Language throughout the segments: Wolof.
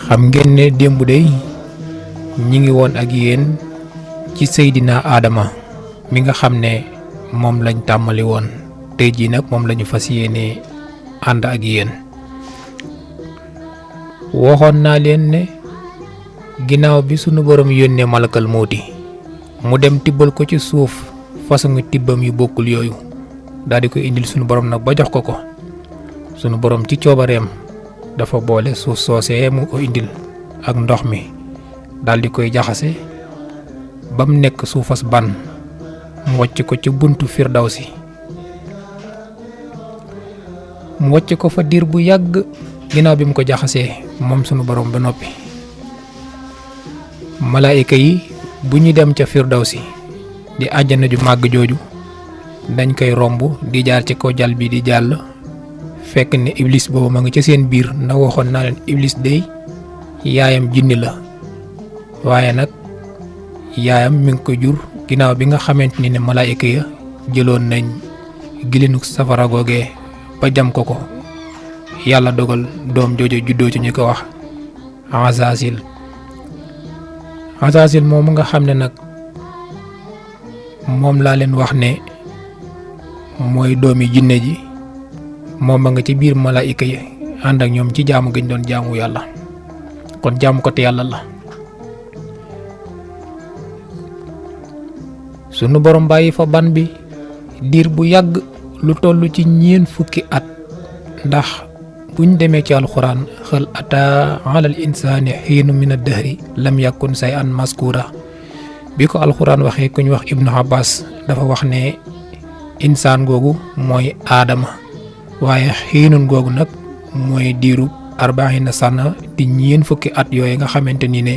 xam ngeen ne démb day ñi ngi woon ak yéen ci Seydina Adama mi nga xam ne moom lañ tàmmali woon tey jii nag moom lañu fas yéene ànd ak yéen. waxoon naa leen ne ginnaaw bi sunu borom yónnee malakal mawti mu dem tibbal ko ci suuf façon tibbam yu bokkul yooyu daal di koy indil sunu borom nag ba jox ko sunu borom ci coobareem dafa boole suuf soosee mu ko indil ak ndox mi daal di koy jaxase ba mu nekk suufas ban mu wàcc ko ci buntu firdawsi mu wàcc ko fa diir bu yàgg ginnaaw bi mu ko jaxasee moom sunu borom ba noppi. malaayika yi bu ñu dem ca firdawsi di àjjana ju màgg jooju dañ koy romb di jaar ci kaw jal bi di jàll fekk ne iblis boobu ma ngi ci seen biir na waxoon naa leen iblis dey yaayam jinni la waaye nag yaayam mi ngi ko jur ginnaaw bi nga xamante ni ne malaayika ya jëloon nañ gilinu safara googee ba jam ko yàlla dogal doom jooju juddoo ci ñu ko wax Azasil moomu nga xam ne nag moom laa leen wax ne mooy doomi jinne ji moom ma nga ci biir malaayika yi ànd ak ñoom ci jaamu gañ doon jaamu yàlla kon jaamu ko te yàlla la. sunu borom bàyyi fa ban bi diir bu yàgg lu toll ci 4 fukki at ndax buñ demee ci alxuraan xal ata alal insaani xiinu min ad-dahri lam yakun say an maskura bi ko alxuraan waxee ku ñu wax Ibnu Abbas dafa wax ne insaan googu mooy aadama waaye xiinun googu nag mooy diiru 40 sana di 4 fukki at yooyu nga xamante ni ne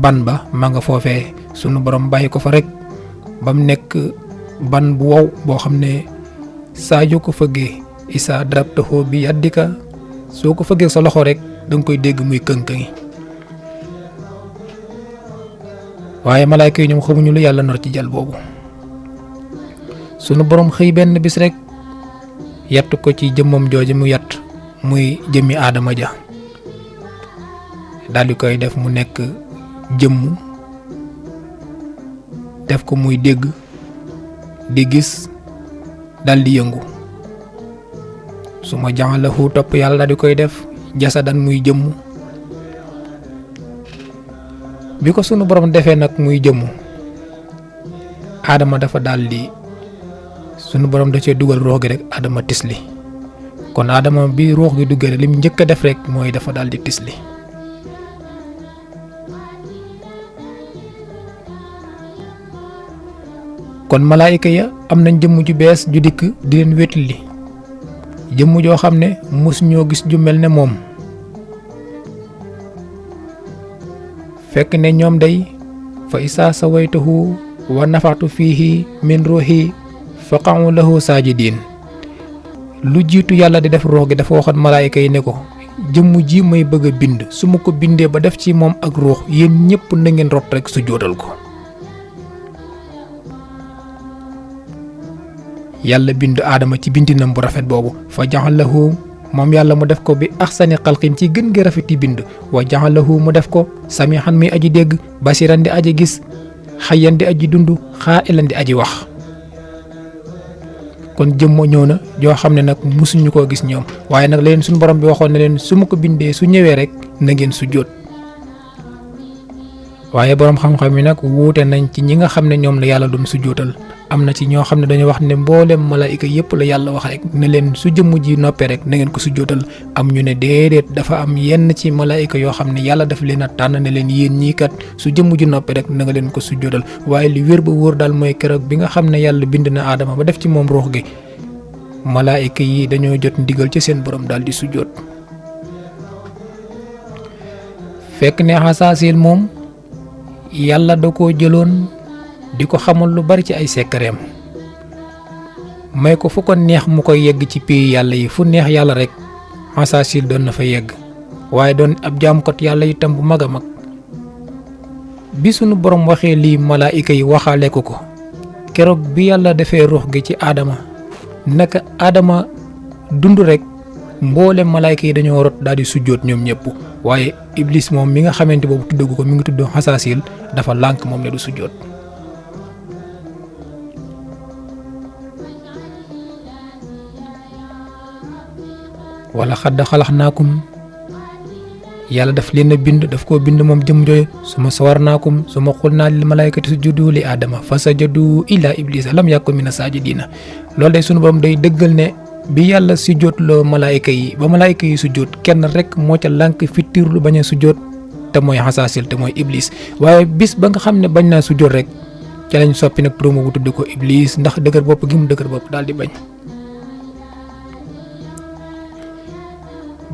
ban ba ma nga foofee sunu borom bàyyi ko fa rek ba mu nekk ban bu wow boo xam ne saa joo ko fëggee isa drabtahu bi yaddika soo ko fëggee sa loxo rek danga koy dégg muy këng-këngi waaye malaayka yi ñoom xamuñu lu yàlla nar ci jal boobu. sunu borom xëy benn bis rek yatt ko ci jëmmam jooju mu yatt muy jëmmi aadama ja daldi koy def mu nekk jëmm def ko muy dégg di gis daldi yëngu su ma ja'alahu topp yàlla di koy def jasadan muy jëmm bi ko sunu borom defee nag muy jëmm aadama dafa daldi sunu borom da cee dugal ruux gi rek aadama tisli kon aadama bi ruux gi duggee lim njëkk a def rek mooy dafa daldi tisli kon malaayika ya am nañ jëmm ju bees ju dikk di leen wétali jëmm joo xam ne mus ñoo gis ju mel ne moom fekk ne ñoom day fa isaa sawaytahu wa nafaxtu fiihi min ruuhi faqa'u lahu saajidiin lu jiitu yàlla di def ruux gi dafa waxoon malaayika yi ne ko jëmm ji may bëgg a bind su ma ko bindee ba def ci moom ak ruux yéen ñépp na ngeen rot rek su jóotal ko yàlla bind aadama ci bindinam bu rafet boobu fa jaxalahu moom yàlla mu def ko bi axsani xalqin ci gën gi rafeti bind wa jaxalahu mu def ko samihan muy aji dégg basiran di aji gis xayyan di aji dund xaa'ilan di aji wax kon jëmmo ñëw na joo xam ne nag musuñu koo gis ñoom waaye nag leen suñu borom bi waxoon ne leen su ma ko bindee su ñëwee rek na ngeen su jóot waaye boroom xam-xam yi nag wuute nañ ci ñi nga xam ne ñoom la yàlla doon su jóotal am na ci ñoo xam ne dañu wax ne mboolem malaayika yépp la yàlla wax rek ne leen su jëmm ji noppee rek na ngeen ko su jóotal am ñu ne déedéet dafa am yenn ci malaayika yoo xam ne yàlla daf leen a tànn ne leen yéen ñii kat su jëmm ji noppee rek na nga leen ko su jóotal waaye li wér ba wóor daal mooy keroog bi nga xam ne yàlla bind na aadama ba def ci moom ruux gi malaayika yi dañoo jot ndigal ci seen borom daal di su jóot fekk ne Azasil moom yàlla da koo jëloon di ko xamal lu bari ci ay sekkareem may ko fu ko neex mu koy yegg ci pays yàlla yi fu neex yàlla rek Azasil doon na fa yegg waaye doon ab jaamkat yàlla itam bu mag a mag bi sunu borom waxee lii malaayika yi waxaale ko keroog bi yàlla defee ruux gi ci aadama naka aadama dund rek mboolem malaayka yi dañoo rot daal di sujjoot ñoom ñëpp waaye iblis moom mi nga xamante boobu tuddagu ko mi ngi tudd xasaasil dafa lànk moom ne du sujjoot. wala xadd xalaxnaakum yàlla daf leen a bind daf koo bind moom jëm jooy suma sawarnaakum suma xul naa lil malaykati sujudu li aadama fa sajadu illa iblisa lam yakun mina sajidina loolu day sunu borom day dëggal ne bi yàlla sujjoot loo malaayka yi ba malaayka yi sujjoot kenn rek moo ca lànk fittirlu bañ a sujjoot te mooy xasaasil te mooy iblis waaye bis ba nga xam ne bañ naa sujjoot rek ca lañ soppi nag promo bu tudde ko iblis ndax dëgër bopp gi mu dëgër bopp daal di bañ.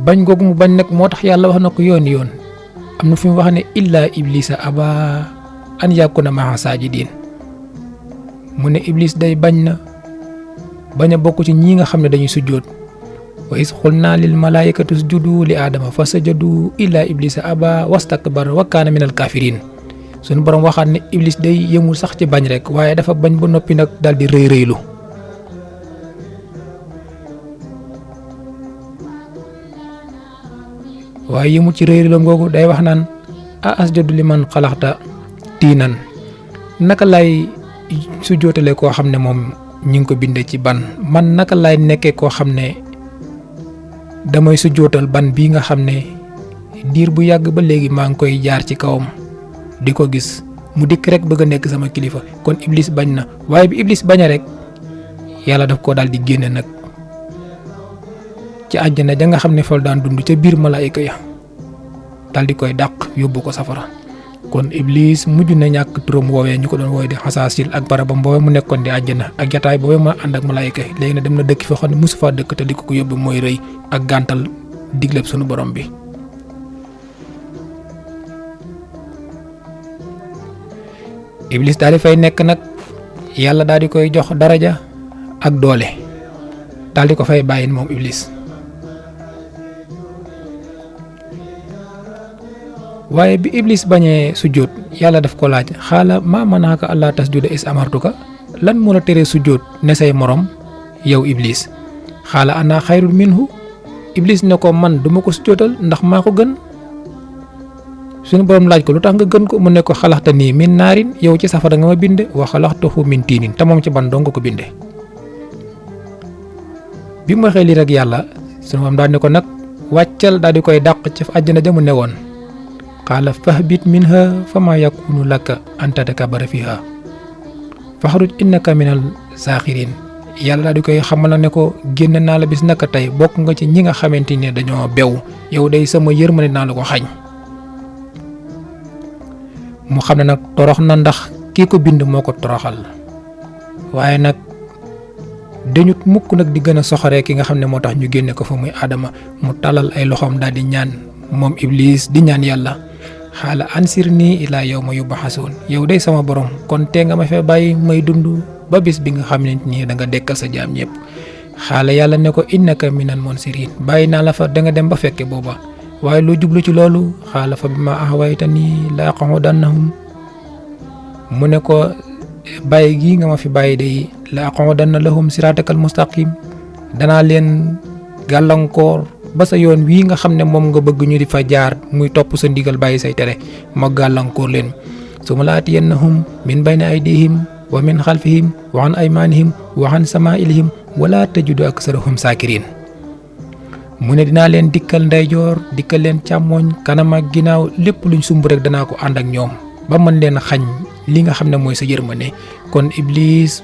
bañ googu mu bañ nag moo tax yàlla wax na ko yoon am na fi mu wax ne illa iblisa aba an yakuna ma'a sajidin mu ne iblis day bañ na bañ a bokk ci ñi nga xam ne dañuy sujjoot wa is xulna lil malaikati sujudu li aadama fa sajadu illa iblisa aba wastakbara wa kaana minal kafirin suñu borom waxaat ne iblis day yëmul sax ci bañ rek waaye dafa bañ ba noppi nag daal di rëy rëylu. waaye yëmul ci réeréelam googu day wax naan a asjadu liman xalaxta tiinan naka lay sujjootale koo xam ne moom ñi ngi ko bindee ci ban man naka lay nekkee koo xam ne damay sujjootal ban bii nga xam ne diir bu yàgg ba léegi maa ngi koy jaar ci kawam di ko gis mu dikk rek bëgg a nekk sama kilifa kon iblis bañ na waaye bi iblis baña rek yàlla daf koo daal di génne nag ci àjjana ja nga xam ne fal daan dund ca biir malaayika ya dal di koy dàq yóbbu ko safara kon iblis mujj na ñàkk turam woowee ñu ko doon woowee di xasaasil ak barabam boobee mu nekkoon di àjjana ak jataay boobee ma ànd ak malaayika yi léegi na dem na dëkk foo xam ne mosu faa dëkk te li ko yóbbu mooy rëy ak gàntal digleb sunu borom bi. iblis daal di fay nekk nag yàlla daal di koy jox daraja ak doole daal di ko fay bàyyin moom iblis. waaye bi iblis bañee sujjóot yàlla daf ko laaj xaala maa manaaka allaa tasjuda is amartuka lan moo la teree sujjóot ne say morom yow iblis xaala ana xayrun minhu iblis ne ko man duma ko sujjóotal ndax maa ko gën suñu borom laaj ko lu tax nga gën ko mu ne ko xalaxta nii min naarin yow ci safara nga ma binde wa xalaxtahu min tiinin te moom ci ban dong nga ko binde bi mu waxee lii rek yàlla suñu borom daal ne ko nag wàccal daal di koy dàq ci àjjana ja mu newoon qaala fahbit minha fama yakunu laka an tatakabara fiha faxruj innaka minal saaxirin yàlla daal di koy xamal ne ko génn naa la bis naka tey bokk nga ci ñi nga xamante ne dañoo bew yow day sama yërmande naa la ko xañ mu xam ne nag torox na ndax kii ko bind moo ko toroxal waaye nag dañut mukk nag di gën a soxoree ki nga xam ne moo tax ñu génne ko fa muy aadama mu talal ay loxoom daal di ñaan moom iblis di ñaan yàlla xaala ansir nii ilaa yow ma yubbaxasoon yow day sama borom kon tee nga ma fee bàyyi may dund ba bis bi nga xam ne nii da nga dekkal sa jaam ñëpp xaala yàlla ne ko innaka minal munsirin bàyyi naa la fa da nga dem ba fekke booba waaye loo jublu ci loolu xaala fa bi ma ahwaytanii la aqudannahum mu ne ko bàyyi gii nga ma fi bàyyi day la aqudanna lahum siratakal mustaqim danaa leen gàllankoor ba sa yoon wii nga xam ne moom nga bëgg ñu di fa jaar muy topp sa ndigal bàyyi say tere ma gàllankoor leen summa laatiyannahum min bayni aydihim wa min xalfihim wa an aymanihim wa an samaa'ilihim wala tajidu aksarahum saakirin mu ne dinaa leen dikkal ndeyjoor dikkal leen càmmooñ kanam ak ginnaaw lépp luñ sumb rek danaa ko ànd ak ñoom ba mën leen xañ li nga xam ne mooy sa yërmande kon iblis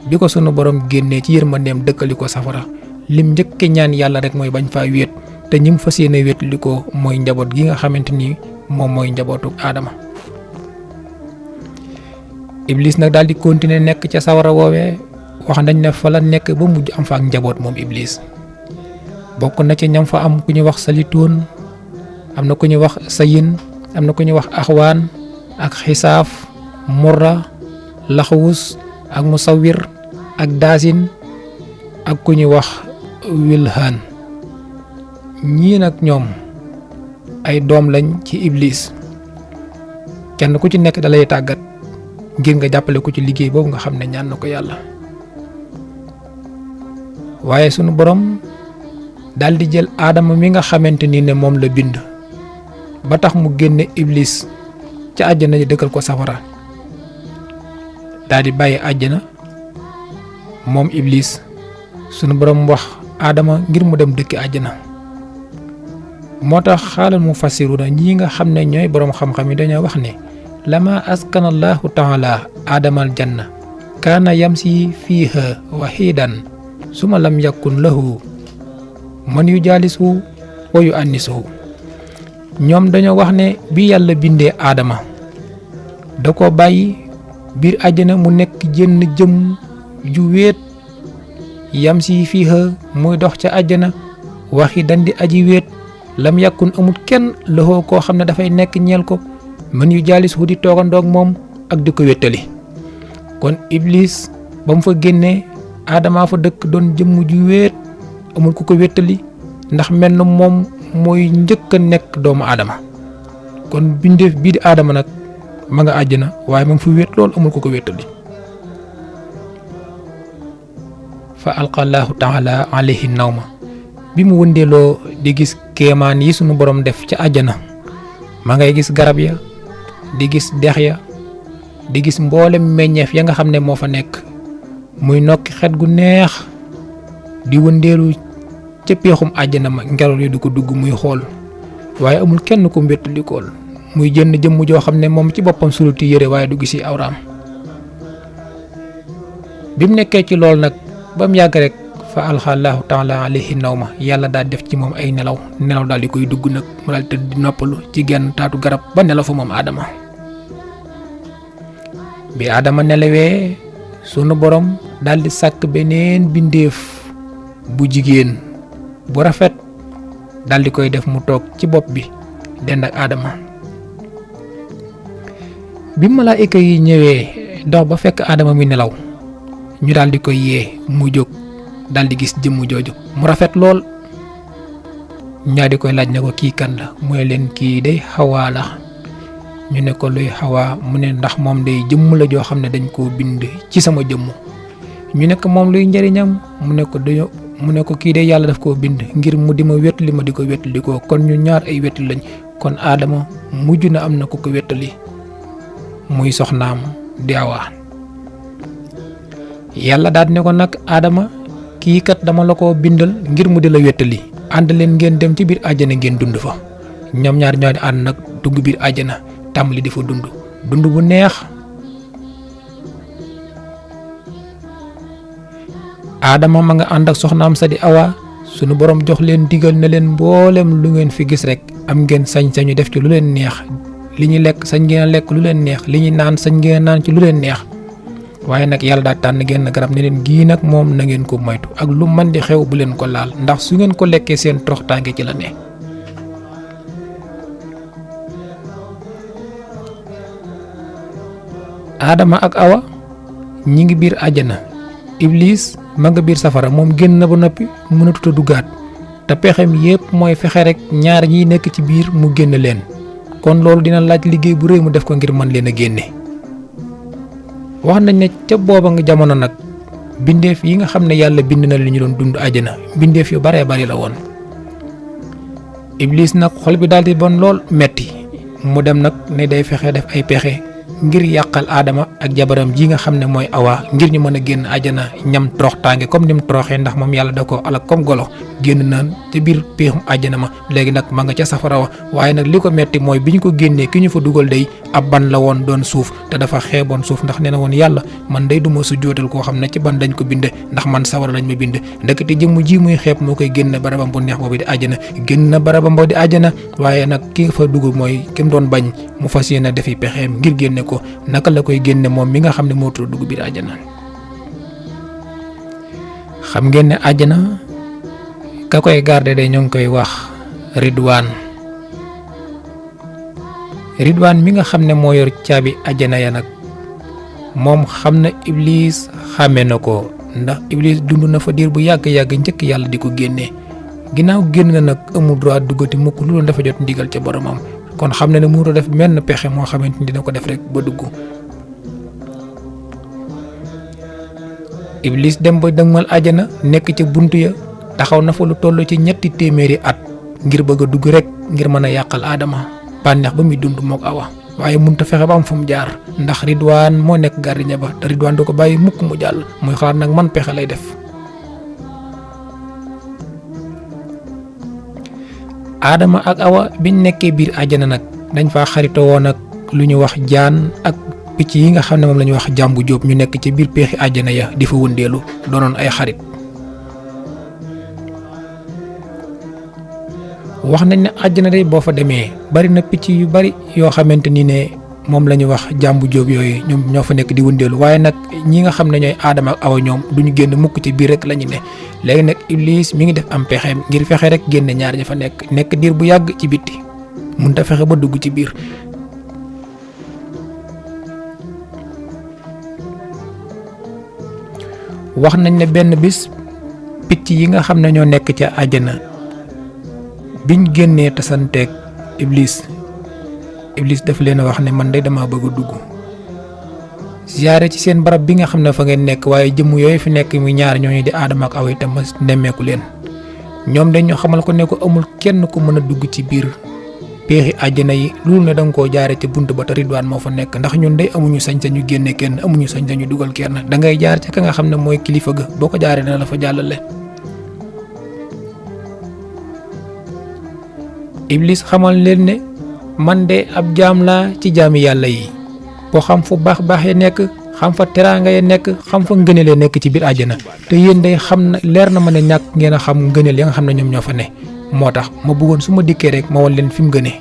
bi ko sunu borom génnee ci yërmandeem dëkkali ko safara lim njëkke ñaan yàlla rek mooy bañ faa wéet te ñim fas yéene wéet li ko mooy njaboot gi nga xamante ni moom mooy njabootu aadama iblis nag daal di continuer nekk ca sawara woowee wax nañ ne fa la nekk ba mujj am fa ak njaboot moom iblis bokk na ci ñam fa am ku ñuy wax salitoon am na ku ñuy wax sayin am na ku ñuy wax axwaan ak xisaaf murra laxawus ak musawir ak daasin ak ku ñuy wax wilhaan ñii nag ñoom ay doom lañ ci iblis kenn ku ci nekk da lay tàggat ngir nga jàppale ko ci liggéey boobu nga xam ne ñaan na ko yàlla waaye sunu borom daal di jël aadama mi nga xamante ni ne moom la bind ba tax mu génne iblis ca àjjana ji dëkkal ko safara daal di bàyyi àjjana moom iblis sunu borom wax aadama ngir mu dem dëkki àjjana. moo tax xaalal mu fassiruna ñi nga xam ne ñooy boroom xam-xam yi dañoo wax ne lama askana allahu taala aadamal janna kaana yamsi fiiha waxiidan suma lam yakun lahu man yu jaalisuhu wa yu annisuhu. ñoom dañoo wax ne bi yàlla bindee aadama da ko bàyyi biir àjjana mu nekk jënn jëm ju wéet yamsi fiiha muy dox ca àjjana waxiidan di aji wéet lam yàkkun amul kenn loxoo koo xam ne dafay nekk ñeel ko man yu jaalis hu di toogandoog moom ak di ko wéttali. kon iblis ba mu fa génnee aadamaa fa dëkk doon jëmm ju wéet amul ku ko wéttali ndax mel na moom mooy njëkk a nekk doomu aadama. kon bindeef bii di aadama nag ma nga àjjana waaye ma ngi fa wéet lool amul ku ko wéttali. fa alqallahu taala alayhi nawma bi mu wëndeeloo di gis kéemaan yi sunu borom def ca àjjana ma ngay gis garab ya di gis dex ya di gis mboolem meññeef ya nga xam ne moo fa nekk muy nokki xet gu neex di wëndeelu ca peexum àjjana ma ngelaw li du ko dugg muy xool waaye amul kenn ku mbéttalikool muy jënn jëmm joo xam ne moom ci boppam suluti yére waaye du gis awraam. bi mu nekkee ci lool nag ba mu yàgg rek fa alxallahu taala alayhi nawma yàlla daal def ci moom ay nelaw daal di koy dugg nag mu daal tëdd di noppalu ci genn taatu garab ba nelaw fa moom aadama. bi aadama nelawee sunu borom daal di sàkk beneen bindeef bu jigéen bu rafet daal di koy def mu toog ci bopp bi dend ak aadama. bi malaayika yi ñëwee dox ba fekk aadama mi nelaw ñu daal di koy yee mu jóg daal di gis jëmm jooju mu rafet lool ñaa di koy laaj ne ko kii kan la mooy leen kii day xawaa la. ñu ne ko luy xawaa mu ne ndax moom day jëmm la joo xam ne dañ koo bind ci sama jëmm. ñu ne ko moom luy njëriñam mu ne ko kii day yàlla daf koo bind ngir mu di ma wétali ma di ko wétali ko kon ñu ñaar ay wétali lañ. kon aadama mujj na am na ku ko wétali muy soxnaam di Awa. yàlla daal ne ko nag aadama kii kat dama la ko bindal ngir mu di la wéttali ànd leen ngeen dem ci biir àjjana ngeen dund fa. ñoom ñaar ñoo di ànd nag dugg biir àjjana tàmbali di fa dund bu neex. aadama ma nga ànd ak soxnaam sa di Awa sunu borom jox leen digal na leen mboolem lu ngeen fi gis rek am ngeen sañ-sañu def ci lu leen neex. li ñuy lekk sañ ngeen a lekk lu leen neex li ñuy naan sañ ngeen a naan ci lu leen neex. waaye nag yàlla daal tànn genn garab ne leen gii nag moom na ngeen ko moytu ak lu mën di xew bu leen ko laal ndax su ngeen ko lekkee seen toroxtaange ci la ne. Adama ak Awa ñi ngi biir àjjana Iblis ma nga biir safara moom génn na ba noppi mënatut a duggaat te pexem yépp mooy fexe rek ñaar ñiy nekk ci biir mu génn leen kon loolu dina laaj liggéey bu rëy mu def ko ngir mën leen a génne. wax nañ ne ca booba nga jamono nag bindeef yi nga xam ne yàlla bind na li ñu doon dund àjjana bindeef yu baree bari la woon. Iblis nag xol bi daal di bon lool metti mu dem nag ne day fexe def ay pexe ngir yàqal Adama ak jabaram ji nga xam ne mooy Awa ngir ñu mën a génn àjjana ñam toroxtaange comme ni mu toroxee ndax moom yàlla da ko alak comme golo génn naan te biir péexum àjjana ma léegi nag ma nga ca safara wa waaye nag li ko metti mooy bi ñu ko génnee ki ñu fa dugal day ab ban la woon doon suuf te dafa xeeboon suuf ndax nee na woon yàlla man day duma su jootal koo xam ne ci ban dañ ko bind ndax man sawara lañ ma bind ndekete jëmm ji muy xeeb moo koy génn barabam bu neex boobu di àjjana génn na barabam boobu di àjjana waaye nag ki fa dugg mooy ki mu doon bañ mu fas yéene defi pexeem ngir génne ko naka la koy génne moom mi nga xam ne moo tudd dugg biir àjjana. xam ngeen ne àjjana ka koy garde day ñoo ngi koy wax Ridwaan mi nga xam ne moo yor caabi àjjana ya nag moom xam na Iblis xàmme na ko ndax Iblis dund na fa diir bu yàgg-yàgg njëkk yàlla di ko génne ginnaaw génn na nag amul droit duggati mukk lu doon dafa jot ndigal ca boromam kon xam na ne mënut a def menn pexe moo xamante ni dina ko def rek ba dugg. Iblis dem ba dëgmal àjjana nekk ca buntu ya taxaw na fa lu toll ci 300 at ngir bëgg a dugg rek ngir mën a yàqal aadama bànneex ba muy dund mook awa waaye mënut a fexe ba am fu mu jaar ndax Ridwaan moo nekk gardien ba te Ridwaan du ko bàyyi mukk mu jàll muy xalaat nag man pexe lay def. aadama ak awa biñ nekkee biir àjjana nag dañ faa xaritoo woon ak lu ñu wax jaan ak picc yi nga xam ne moom la ñuy wax jàmbu jóob ñu nekk ci biir peexi àjjana ya di fa wëndeelu doonoon ay xarit. wax nañ ne àjjana day boo fa demee bari na picc yu bari yoo xamante ni ne moom la ñuy wax jàmbu jóob yooyu ñoom ñoo fa nekk di wëndeelu waaye nag ñi nga xam ne ñooy aadama ak awa ñoom duñu génn mukk ci biir rek la ñu ne. léegi nag Iblis mi ngi def am pexeem ngir fexe rek génne ñaar ña fa nekk diir bu yàgg ci bitti mënut a fexe ba dugg ci biir. wax nañ ne benn bis picc yi nga xam ne ñoo nekk ca àjjana biñ génnee tasanteeg Iblis daf leen a wax ne man day dama bëgg a dugg ziyaare ci seen barab bi nga xam ne fa ngeen nekk waaye jëmm yooyu fi nekk muy ñaar ñooñu di aadama ak awa itam ma nemmeeku leen ñoom dañ ñu xamal ko ne ko amul kenn ku mën a dugg ci biir peexi àjjana yi loolu ne danga koo jaare ca bunt ba te Ridwaan moo fa nekk ndax ñun day amuñu sañ-sañu génne kenn amuñu sañ-sañu dugal kenn da ngay jaar ca ka nga xam ne mooy kilifa ga boo ko jaaree dana la fa jàllale. Iblis xamal leen ne man de ab jaam laa ci jaami yàlla yi boo xam fu baax ya nekk xam fa teraanga ya nekk xam fa ngëneel ya nekk ci biir àjjana te yéen day xam na leer na ma ne ñàkk ngeen a xam ngëneel ya nga xam ne ñoom ñoo fa ne moo tax ma bëggoon su ma dikkee rek ma wan leen fi mu gënee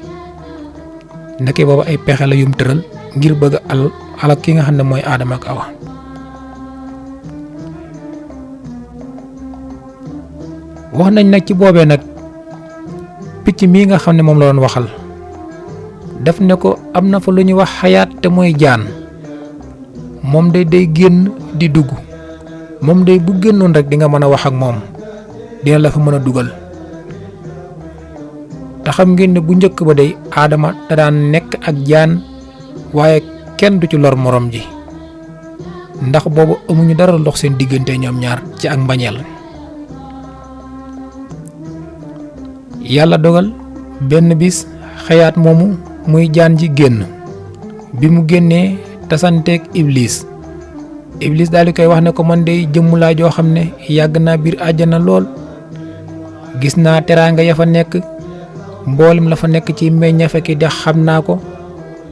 ndeke booba ay pexe la yum tëral ngir bëgg alak ki nga xam ne mooy aadama ak awa. wax nañ nag ci boobee nag picc mii nga xam ne moom la doon waxal def ne ko am na fa lu ñuy wax xayaat te mooy jaan moom day génn di dugg moom day bu génnoon rek di nga mën a wax ak moom dina la fa mën a dugal te xam ngeen ne bu njëkk ba day aadama da daan nekk ak jaan waaye kenn du ci lor morom ji ndax boobu amuñu dara ndox seen diggante ñoom ñaar ci ak mbañeel. yàlla dogal benn bis xayaat moomu muy jaan ji génn bi mu génnee tasanteeg Iblis daal di koy wax ne ko man de jëmm laa joo xam ne yàgg naa biir àjjana lool gis naa teraanga ya fa nekk mboolem la fa nekk ci meññeef ki dex xam naa ko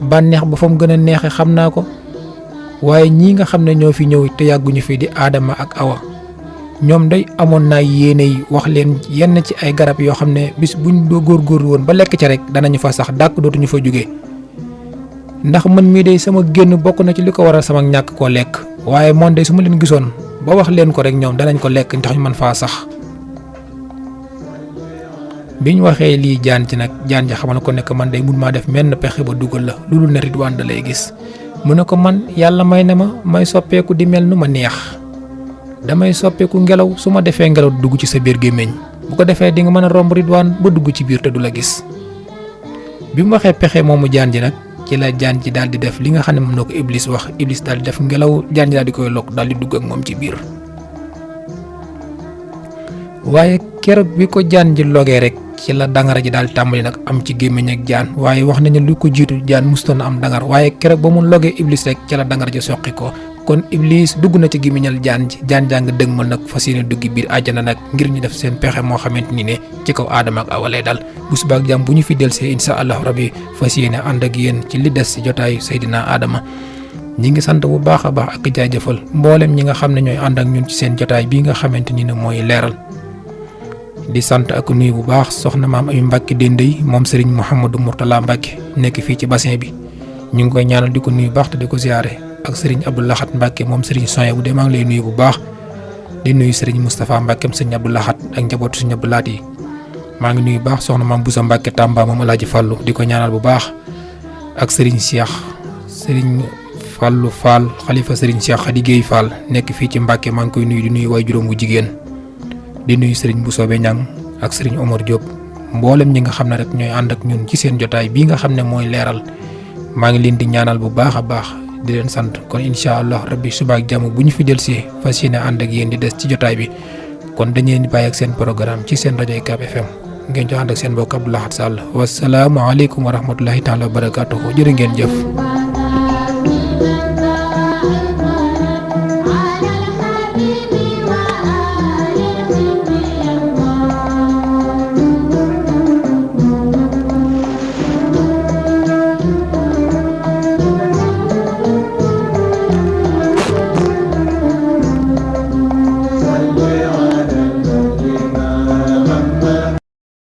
bànneex ba fa mu gën a neexe xam naa ko waaye ñii nga xam ne ñoo fi ñëw te yàgguñu fi di aadama ak awa ñoom day amoon naa yéene yi wax leen yenn ci ay garab yoo xam ne bis buñ doo góorgóorlu woon ba lekk ca rek danañu fa sax dàkk dootuñu fa jóge ndax man mii day sama génn bokk na ci li ko waral sama ñàkk koo lekk waaye moom day su ma leen gisoon ba wax leen ko rek ñoom danañ ko lekk ndax ñu mën faa sax. biñ waxee lii jaan ci nag jaan ji xamal ko ne man day mun maa def menn pexe ba dugal la loolu ne Ridwaan da lay gis mu ne ko man yàlla may na ma may soppeeku di mel nu ma neex damay soppeeku ngelaw su ma defee ngelaw dugg ci sa biir gémmiñ bu ko defee di nga mën a romb Ridwaan ba dugg ci biir te du la gis. bi mu waxee pexe moomu jaan ji nag ci la jaan ji daal di def li nga xam ne moom la ko Iblis wax Iblis daal di def ngelaw jaan ji daal di koy lokk daal di dugg ak moom ci biir. waaye keroog bi ko jaan ji logee rek ci la dangara ji daal tàmbali nag am ci gémmiñ ak jaan waaye wax nañu lu ko jiitu jaan mustoon am dangar waaye keroog ba mu logee Iblis rek ci la dangara ji soqi ko kon Iblis dugg na ci gémmiñal jaan ji jaan jàng dëgmal nag fas yéene duggi biir àjjana nag ngir ñu def seen pexe moo xamante ni ne ci kaw aadama ak awa lay dal bu subaa ak jàmm bu ñu fi delsee insha allahu rabbi fas yéene ànd ak yéen ci li des ci jotaayu Seydina Adama ñi ngi sant bu baax a baax ak jaajëfal mboolem ñi nga xam ne ñooy ànd ak ñun ci seen jotaay bii nga xamante ni ne mooy leeral di sant ak nuyu bu baax soxna maam ay Mbàkke Dendey moom Serigne Mouhamadou Mourtala Mbàkke nekk fii ci bassin bi ñu ngi koy ñaanal di ko nuyu baax te di ko ziyaare ak Serigne Abdou Lahat Mbàkke moom Serigne Soye bu dee maa ngi lay nuyu bu baax di nuyu Serigne Moustapha Mbàkkeem Serigne Abdou Lahat ak njabootu Serigne Abdou Lahat yi maa ngi nuyu baax soxna maam Boussa Mbàkke Tamba moom Alaaji Fàllu di ko ñaanal bu baax ak Serigne Cheikh Serigne Fàllu Fall xalifa Serigne Cheikh Khady Guèye Fall nekk fii ci Mbàkke maa ngi koy nuyu di nuyu waay juróom bu jigéen di nuyu Serigne bu soobee ñang ak Serigne Omar Diop mboolem ñi nga xam ne rek ñooy ànd ak ñun ci seen jotaay bii nga xam ne mooy leeral maa ngi leen di ñaanal bu baax a baax di leen sant kon incha allah rabbi suba ak jàmm bu ñu fi dellusee fas yéene ànd ak yéen di des ci jotaay bi kon dañu leen di bàyyi ak seen programme ci seen rajo UCAB FM ngeen jox ànd ak seen mbokk Abdou Lahad Sall wasalaamualeykum wa rahmatullahi taala wa barakaatuhu jërë ngeen jëf.